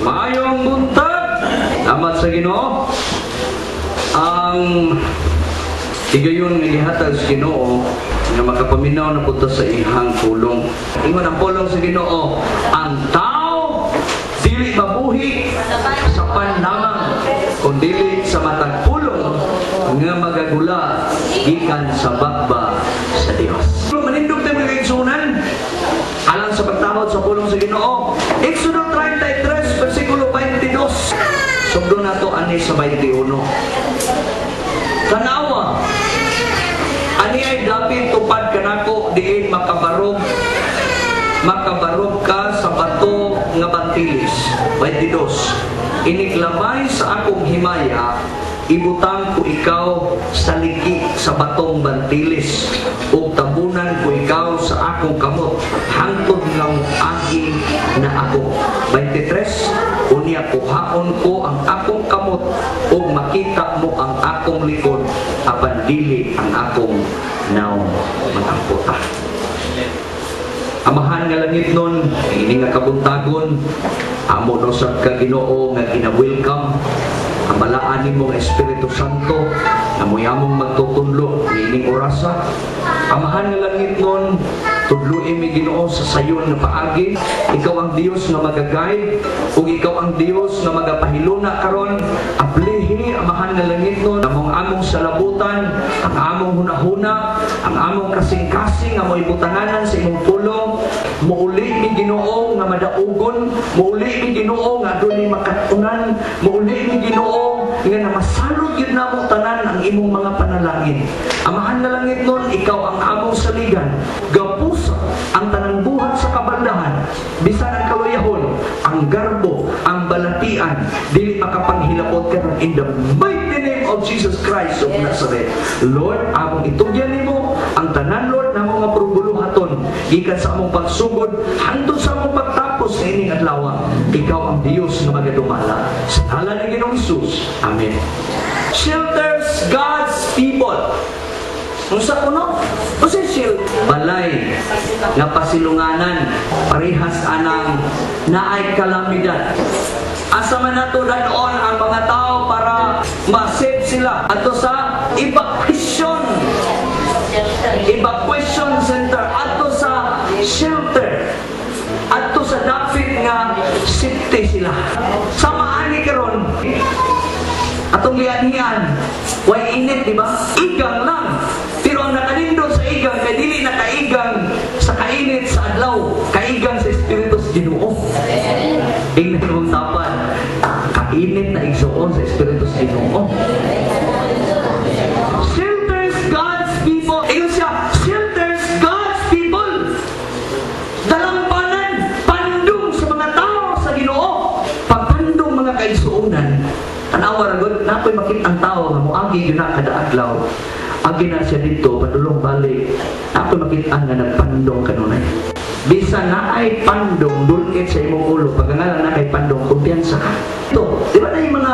Maayong buntag. Salamat sa Ginoo. Ang higayon nga gihatag sa Ginoo nga makapaminaw na punta sa iyang pulong. Ingon ang pulong sa Ginoo, ang tao dili mabuhi sa pan lamang, kundi sa matag pulong nga magagula gikan sa baba sa Dios. Manindog tayo, mga kaigsuonan, alang sa pagtahod sa pulong sa Ginoo. Exodo 33 versikulo 22. Sugdon nato ani sa 21. Tanawa, ani ay dapit tupad kanako diin makabarog makabarog ka sa bato nga bantilis. 22. Inig lamay sa akong himaya, ibutang ko ikaw sa liki sa batong bantilis ug tabunan ko ikaw sa akong kamot hangtod nga moagi na ako. 23. Unya kuhaon ko ang akong kamot ug makita mo ang akong likod apan dili ang akong nawong. Mag-ampo ta. Amahan nga langit nun, ini nga kabuntagon, amo no sa ka, Ginoo, nga gina-welcome ang balaan nimo nga Espiritu Santo nga mo'y among magtutunlo niining orasa. Amahan nga langit nun, tudloi mi, Ginoo, sa sayon nga paagi. Ikaw ang Dios nga maga-guide ug ikaw ang Dios nga magapahiluna karon. Ablihi, Amahan nga langit nun, among among salabutan, ang among hunahuna, ang among kasing-kasing nga mo'y butanganan sa imong pulong. Muuli mi, Ginoo, nga madaugon, muuli mi, Ginoo, nga adunay makatunan, muuli mi, Ginoo, nga namasalod gyud namo tanan ang imong mga panalangin. Amahan nga langit nun, ikaw ang among saligan. Gapusa ang tanang buhat sa kabaldahan, bisan ang kaluyahon, ang garbo, ang balatian, dili makapanghilabot karon in the mighty name of Jesus Christ of Nazareth. Lord, among itugyan nimo ang tanan, Lord, namo nga buluhaton gikan sa among pagsugod hangtod sa among pagtapos sa ining adlaw. Ikaw ang Dios nga magadumala. Sa ngalan ni Ginoong Hesus. Amen. Shelters God's people. Unsa kuno? Unsa shield? Balay nga pasilunganan, parehas anang naay kalamidad. Asa man nato dad-on ang mga tao para ma-save sila? Ato sa evacuation evacuation center, ato sa shelter, ato sa dapit nga safety sila. Sama ani karon atong lian-hian, way init, di ba? Igang lang. Pero ang nakanindot sa igang kay dili nakaigang sa kainit sa adlaw, kaigang sa espiritu sa Ginoo. Ingnan mong tapan, kainit na, igsuon, sa espiritu sa Ginoo. Shelters God's people. Ingon siya, shelters God's people. Dalampanan, pandong sa mga tao sa Ginoo. Pagpandong, mga kaigsuonan, tanawa ra gud, nakoy makita ang tao nga moagi gyud na kada adlaw. Agi na siya dito, padulong balik. Nakoy makita nga nagpandong kanunay. Bisan naay pandong dulkit sa imong ulo, pag nga lang naay pandong, kumpiyansa ka. Ito, di ba na yung mga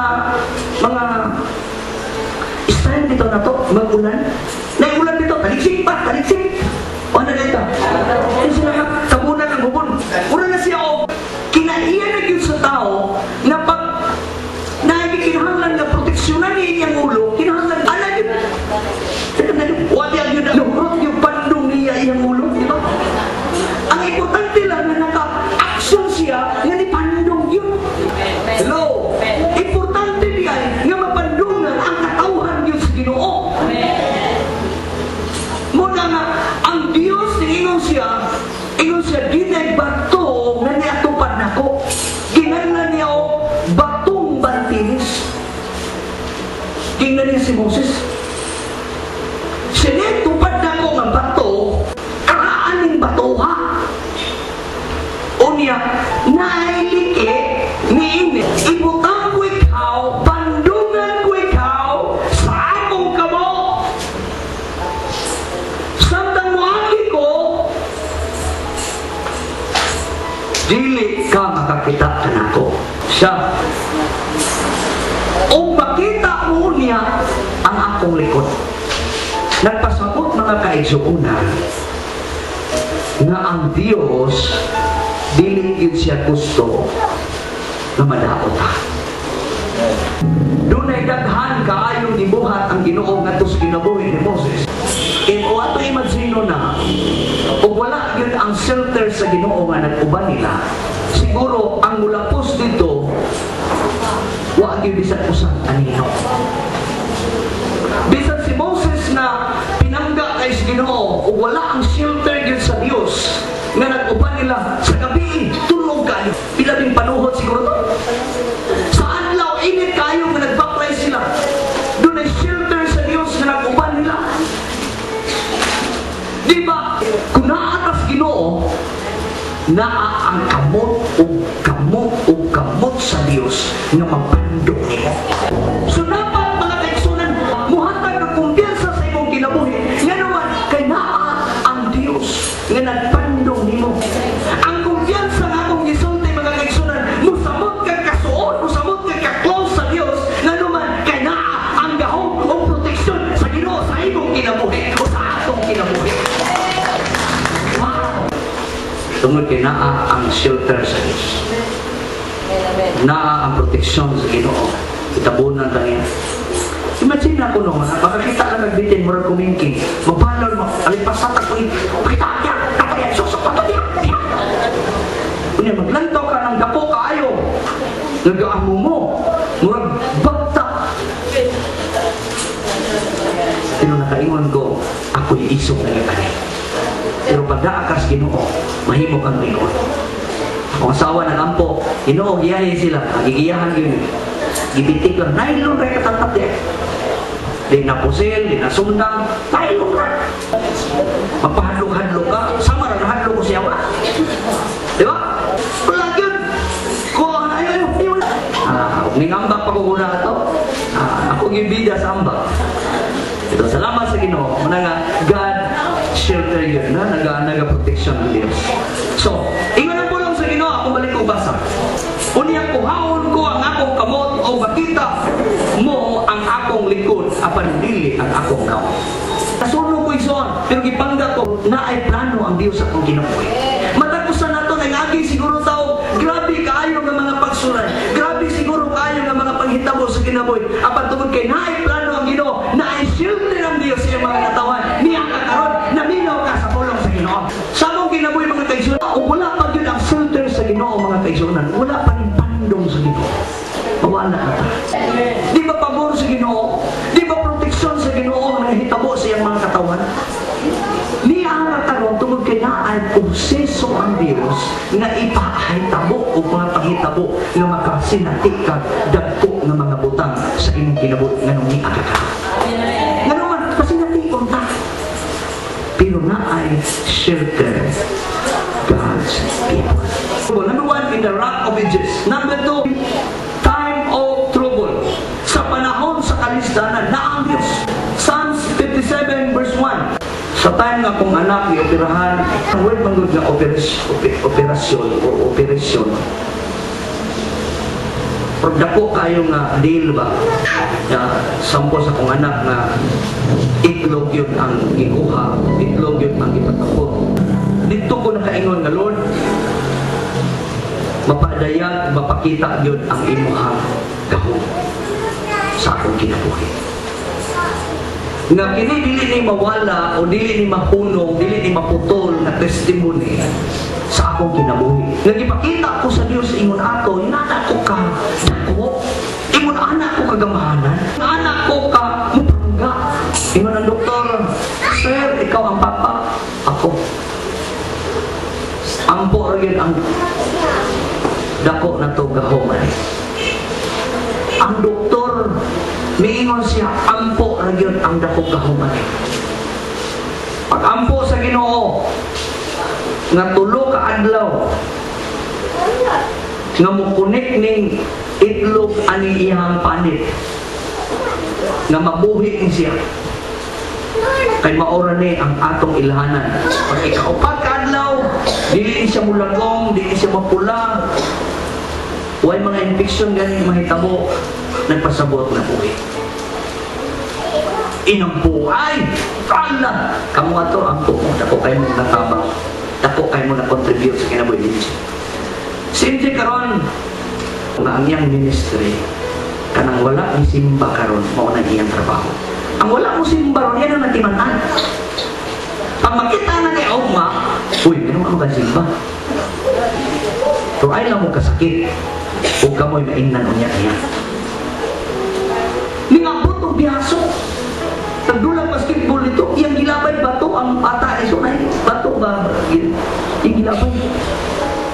style dito na to, mag-ulan? Naiulan dito, taliksik pa, taliksik. O ano dito? Ano sila nga, tabunan ang hubon. Mura na siya o, kinaiya na yun sa tao, na pag nagikinahanglan nga proteksyonan niya iyang ulo, kinahanglan, ana yun. Wala yun, luhrot yung pandong niya iyang ulo, di ba? Ang importante lang na naka-action siya, nga ni pandong yun. Hello? Importante diyan nga mapandungan ang katawhan yun sa Ginoo. Muna nga, ang Dios ingon siya, dinay bato nga niatupad nako. Ginanlan niya o batong bantilis. Tingnan niya si Moses. Siya tupad nako nga bato, karaaning bato ha. Unya, nailiki ni ini, ibutang ko ikaw, pandungan ko ikaw sa akong kamot. Samtang moagi ko, dili ka makakita kanako. Siya. O makita mo niya ang akong likod. Nagpasabot, mga kaigsuonan, nga ang Dios dili gyud siya gusto Nga madaot ta. Dunay daghan kaayong gibuhat ang Ginoo ngadto sa kinabuhi ni Moses. If o ato imagine na ug wala gyud ang shelter sa Ginoo nga nag-uban nila, siguro ang mulapos dito wa gyud bisan usa anino. Bisan si Moses na pinangga kay sa Ginoo ug wala ang shelter gyud sa Dios nga nag-uban nila sa gabi, tulog kayo. Pila ding panuhot siguro to? Sa adlaw, init kayo nga nagbaklay sila. Dunay shelter sa Dios nga nag-uban nila. Di ba? Kung naa ka sa Ginoo, naa ang kamot ug kamot ug kamot sa Dios nga mapandong nimo. So dapat, mga kaigsunan, muhatag og kumpiyansa sa imong kinabuhi. Nga naman kay naa ang Dios nga nagpandong nimo. Ang kumpiyansa nga akong gisulti, mga kaigsunan, musamot kag kasuod, musamot kag ka-close sa Dios, nga naman kay naa ang gahom o proteksyon sa Ginoo sa imong kinabuhi o sa atong kinabuhi. Wow! Tungod kay naa ang shelter sa Dios. Amen. Naa ang proteksyon sa Ginoo. Itabunan ta niya. Imagine ako no, makakita ka nagbitin, murag kumingking, mabalon mo, alipasat ako, pakita, ya, ako yan, susok pa to, ya, ya. Unya, maglantaw ka ng dako kaayo. Nagaamo mo, murag bagta. Pero nakaingon ko, ako'y isog na gani. Pero pag naa ka sa Ginoo, mahimo kang ingon. Ang asawa ng ampo, Ginoo, giyahe sila, gigiyahan yun. Gibitik lang, nylon rin katatap di. Di na pusil, di na sundang, nylon ra. Magpahadlok-hadlok ka, sama ra nahadlok ko siya ba? Di ba? Wala yun. Ko, ayo, ayo, ayo. Ah, ningambak pa ko muna ato. Ah, ako gibida sa ambak. Ito, salamat sa Ginoo. Muna nga, God shelter you, na naga protection ang Diyos. So, ingon ang pulong sa Ginoo, ako balik ko basa. "Unya kuhaon ko ang akong kamot o makita mo ang akong likod apan dili ang akong nawong." Nasunog ko, igsoon, pero gipangga ko na ay plano ang Dios sa akong kinabuhi. Matag usa nato nangagi siguro tao, grabe kaayo nga mga pagsulay. Grabe siguro kaayo nga mga panghitabo sa kinabuhi. Apan tungod kay naay plano ang Ginoo, naay shelter ang Dios sa iyong mga katawan. Niya ka karon, naminaw ka sa pulong sa Ginoo. Sa among kinabuhi, mga kaigsunan, ug wala pa gyud ang shelter sa Ginoo, mga kaigsunan, wala pa ning pandong sa Ginoo. Mawala ka ta. Di ba pabor sa Ginoo? Di ba proteksyon sa Ginoo ang nahitabo sa iyang mga katawan? Niya nga karon tungod kay naay proseso ang Dios nga ipahitabo o mga panghitabo nga makasinati ka dagko nga mga butang sa imong kinabuhi nganong niya ka karon. Ngano man pasination ta. Pero naay shelter God's people. Number one, in the Rock of Ages. Number two, time of trouble. Sa panahon sa kalisdanan, naa ang Diyos. Psalms 57 verse 1. Sa time nga akong anak gioperahan, ang word man gud nga operasyon o operasyon. Pero dako kayo nga deal ba? Nga sampo sa akong anak nga itlog yun ang gikuha, itlog yun ang ipatapon. Dito ko nakaingon nga, "Lord, mapadayag, mapakita yun ang imuhang gahom sa akong kinabuhi." Nga kini dili ni mawala o dili ni mahunong, dili ni maputol nga testimony sa akong kinabuhi. Nga gipakita ko sa Dios ingon ato, inana ko ka dako, ingon ana ko kagamahanan, ana ko ka mupangga. Ingon ang doktor, "Sir, ikaw ang papa, ako." Ampo ra gyud ang dako na to gahom ani. Ang doktor, miingon siya, ampo ra gyud ang dako gahom ani. Pag ampo sa Ginoo, nga 3 ka adlaw nga mukunik ning itlog ani iyang panit nga mabuhi ni siya kay maora ni ang atong ilhanan. Pag ikaupat ka adlaw, dili ni siya mulagong, dili siya mapula, way mga infection gani mahitabo, nagpasabot na buhi. Inampo ay ala kamo ato ampo mo, dako kay mo natabang, dako kay mo na contribute sa kinabuhi ninyo. Si MJ karon Nga ang iyang ministry, kanang wala ni simba karon, mao na iyang trabaho. Ang wala mo simba ron, yan ang natiman-an. Pag makita na ni Augma, "Uy, ano ka simba?" Pero ay lang mo kasakit. O kamoy maingnan unya niya. Ningabot og biyaso. Nagdulang basketball nito, iyang gilabay bato ang ata iso na bato ba? Iyang gilabay.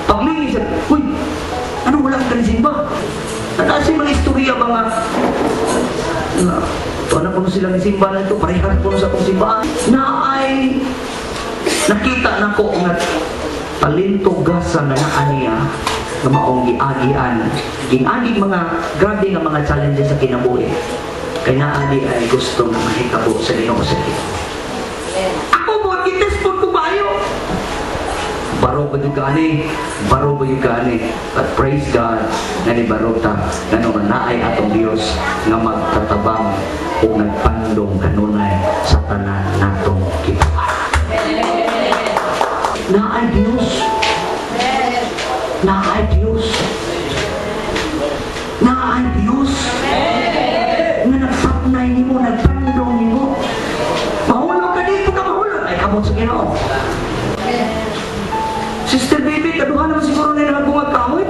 Paglingis siya, "Uy, ano, wala ka simba?" Nataas yung mga istorya ba nga, na, ano po silang simba na ito, parehan po sa akong simbaan, na ay nakita na ko nga talento gasa nga naa niya nga maong giagian ginagi mga grabe nga mga challenges sa kinabuhi kay naa di ay gusto nga mahitabo sa Ginoo sa kinabuhi. Ako mo gitest po ko bayo. Baro ba yung gani? Baro ba yung gani? But praise God nga ni barota nga naman naay atong Dios nga magtatabang o nagpandong kanunay sa tanan natong gibuhat. Naay Dios. Naay Dios. Naay Dios. Nga nagsapnay nimo, nagpandong nimo. Mahulog ka dito ka mahulog. Ay kamot sa Ginoo. Sister Baby, kaduha naman siguro na nagbungag kahoy.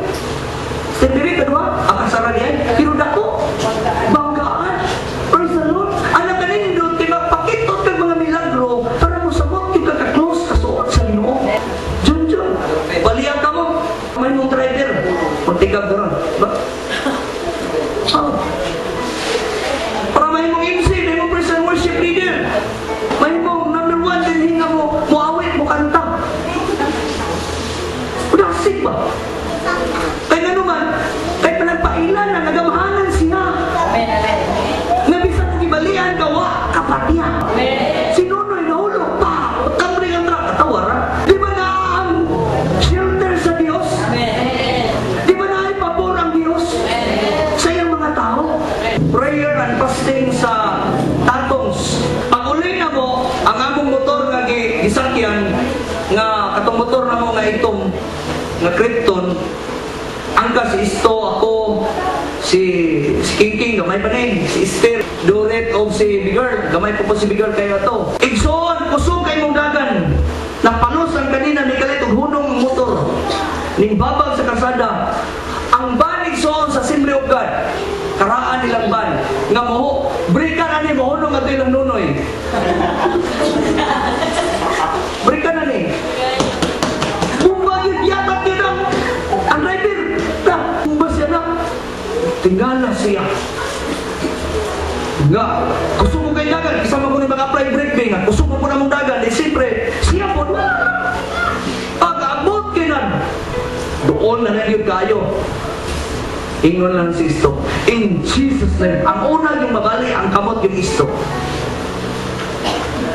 Sister Baby, kaduha, ang kasara niya. Pero dako, banggaan. Praise the Lord. Anak ka nindot, kay magpakitot kag mga milagro para mo samot yung kaka-close kasuot sa Ginoo. Jun Jun, baliyan ka mo. May mong driver. Kunti ka karon. Ba? Oh. Para may mong MC, may mong praise and worship leader. May mong number one din hinga mo, muawit, mo kanta. Udasig ba? Kay nga naman, kay panagpailan na nagamhanan siya. Amen, amen. Nga bisan kung ibalian ka, wa kapatya. Si Nonoy nahulog pa. Kamri ang truck, katawara. Di ba na ang shelter sa Dios? Amen. Di ba na ay pabor ang Dios sa iyang mga tao? Prayer and fasting sa Tatongs. Pag uli na mo, ang among motor nga gisakyan, nga katong motor na mo nga itom, nga Krypton, angka si Isto, ako, si King King, gamay pa ni, si Esther, Doret, o si Bigger, gamay po si Bigger kayo to. Igsoon, kusog kay mong dagan. Napalos ang kanina ni kalit og hunong ang motor. Ning babag sa kalsada. Ang van, igsoon, sa Assembly of God. Karaan nilang van. Nga mo, brika na ni mohunong ato ilang nunoy. Brika na ni. Bumba yun, yatak yun ang driver. Na, bumba siya na. Tingala siya. Nga, gusto mo kay dagan, kasama ko ni mga apply brake nga, gusto mo po namong dagan, eh siyempre, siya po, pag-abot kinan, doon na lang yun kayo. Ingon lang si Isto, "In Jesus' name." Ang una yung mabali, ang kamot yung Isto.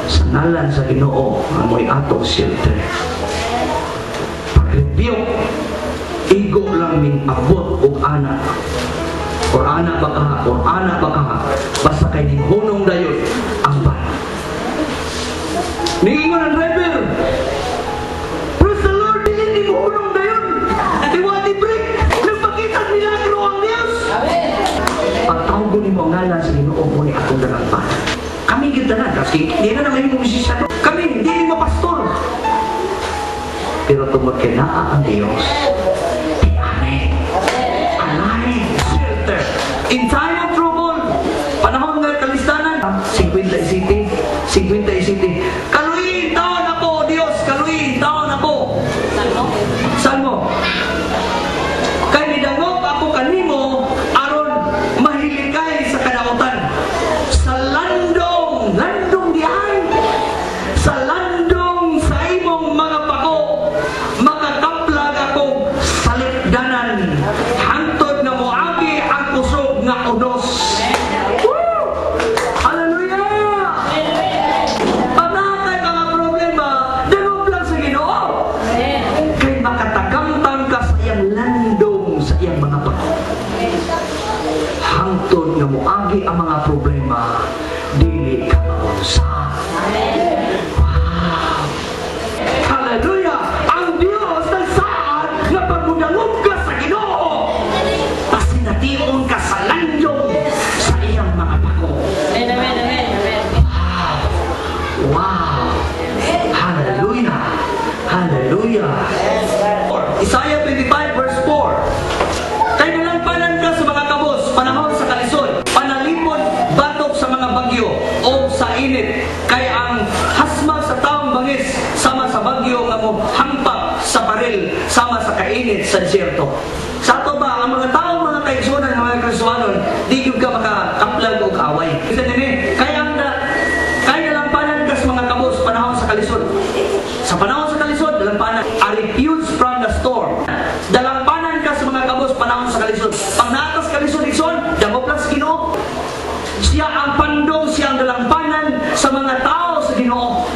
Sa ngalan sa Ginoo, ang mo'y atong shelter. Pag-rebuke, igo lang ning abot og anak. Or anak ba ka, or anak ba ka, basta kay ning hunong dayon ang van. Niingon ang driver, "Praise the Lord, dili ni mo hunong dayon. Tiwa di break, nagpakita milagro ang Dios." Amen. Pagtawag ni mo ang ngalan sa Ginoo mo ni atong darampan. Kami gyud tanan kasi di na naman mo musician. Kami hindi ni mo pastor. Pero tungod kay naa ang Dios, di amen. Alive, shelter. In time of trouble, panahon nga kalistanan, 57, 57. Kaluyin taon ako, Dios, kaluyin taon ako. Salmo. Kay nidangop ako kanimo aron mahilikay sa kadautan. Sa landong, landong diay. Sa landong sa imong mga pako, makakaplag ako salipdanan. Hangtod nga moagi ang kusog nga unos. Woo! Hallelujah! Panakay mga problema, dangop lang sa Ginoo. Kay makatagamtam ka sa iyang landong, sa iyang mga pako. Hangtod nga moagi ang mga problema, dili ka maunsa. Wow! Hallelujah! Ang Diyos nagsaad nga pagmudangop ka sa Ginoo. Ang mga tao, mga kaigsunan, mga Kristohanon, di gyud ka makakaplag og away. Kasi nini, kaya ang na, kaya dalampanan kas mga kabos panahon sa kalisod. Sa panahon sa kalisod, dalampanan. A refuge from the storm. Dalampanan ka sa mga kabos panahon sa kalisod. Pag naa tas kalisod, igsoon, dangop lang sa Ginoo. Siya ang pandong, siya ang dalampanan sa mga tao sa Ginoo.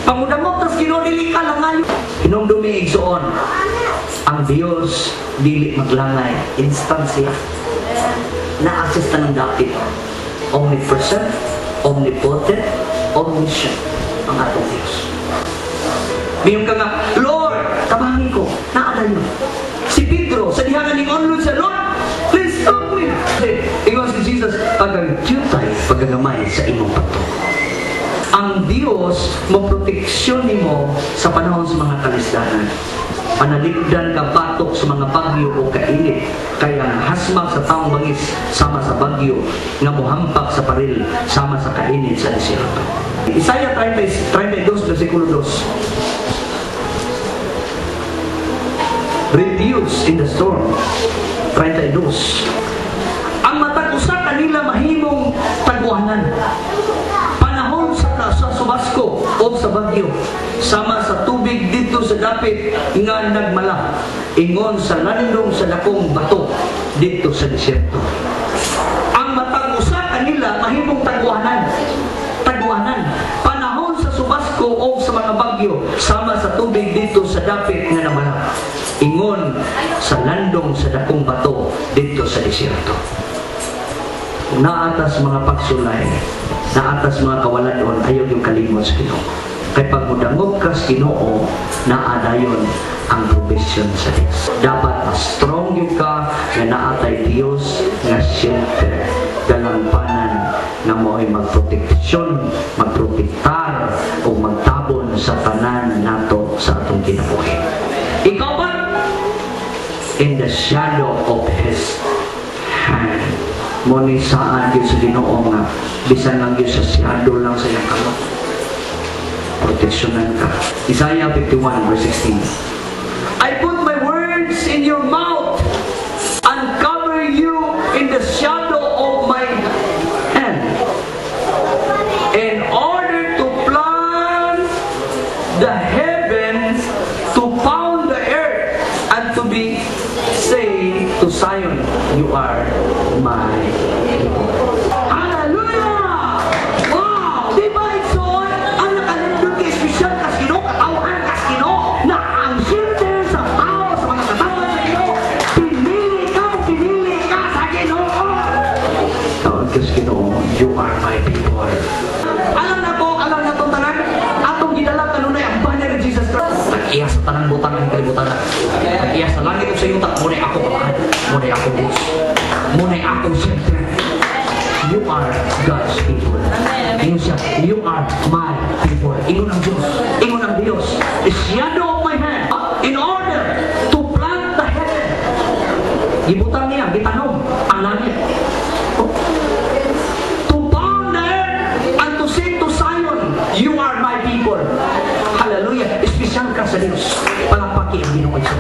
Pag mudangop tas Ginoo, dili ka langayo. Hinumdumi, igsoon, ang Diyos dili maglangay. Instant siya. Na-assist na ng dapit. Omnipresent, omnipotent, omniscient ang atong Diyos. Miingon ka nga, "Lord, tabangin ko, naa dayon." Si Pedro, sa diha nga ningonlon siya, "Lord, please stop me." Kasi, ingon si Jesus, "Pagkagyutay, pagkagamay sa imong pagtuo." Ang Diyos mo proteksyon nimo sa panahon sa mga kalisdanan. Panalipdan ka batok sa mga bagyo o kainit, kay ang hasmag sa taong bangis sama sa bagyo nga mohampak sa paril sama sa kainit sa desierto. Isaiah 30, 32, versikulo 2. Refuge in the storm. 32. Ang matag usa kanila mahimong taguanan. Panahon sa subasko o sa bagyo, sama sa tubig didto sa dapit nga nagmala, ingon sa landong sa dakong bato didto sa desierto. Ang matag usa kanila mahimong taguanan. Taguanan. Panahon sa subasko o sa mga bagyo, sama sa tubig didto sa dapit nga namala, ingon sa landong sa dakong bato didto sa desierto. Kung naa tas mga pagsulay, naa tas mga kawaladon, ayaw gyung kalimot sa Ginoo. Kay pag mudangop ka sa Ginoo, naa dayon ang provision sa Dios. Dapat mas strong gyud ka nga naa tay Dios nga shelter, dalampanan nga mo'y magproteksyon, magprotektar o magtabon sa tanan nato sa atong kinabuhi. Ikaw ba? In the shadow of His hand. Mao ni saad gyud sa Ginoo nga bisan lang gyud sa shadow lang sa iyang kamot. Proteksyonan ka. Isaiah 51 verse 16. "I put my words in your mouth and cover you in the shadow of my hand in order to plant the heavens, to pound the earth, and to be say to Zion, 'You are my people.'" Hallelujah! Wow! Di ba, igsoon, ang nakalindot kay espesyal kas Ginoo, katawhan kas Ginoo, na ang shelter sa tao, sa mga katawhan sa Ginoo, pinili ka, pinili ka sa Ginoo. Tawag kas Ginoo, "You are my people." Alam na po, alam na itong tanan, atong gidala kanunay ang banner ni Jesus Christ. Tag-iya sa tanang butang ang kalibutan. Tag-iya sa langit ug sa yuta, mao na'y ako pamahan, mao na'y akong Diyos, mao na'y akong shelter. You are God's people. Ingon siya, "You are my people." Ingon ang Diyos. Ingon ang Diyos. "The shadow of my hand in order to plant the heaven." Gibutang niya, gitanom ang langit. Oh. "To pound the earth and to say to Zion, 'You are my people.'" Hallelujah. Espesyal ka sa Diyos. Palakpaki ang Ginoo sa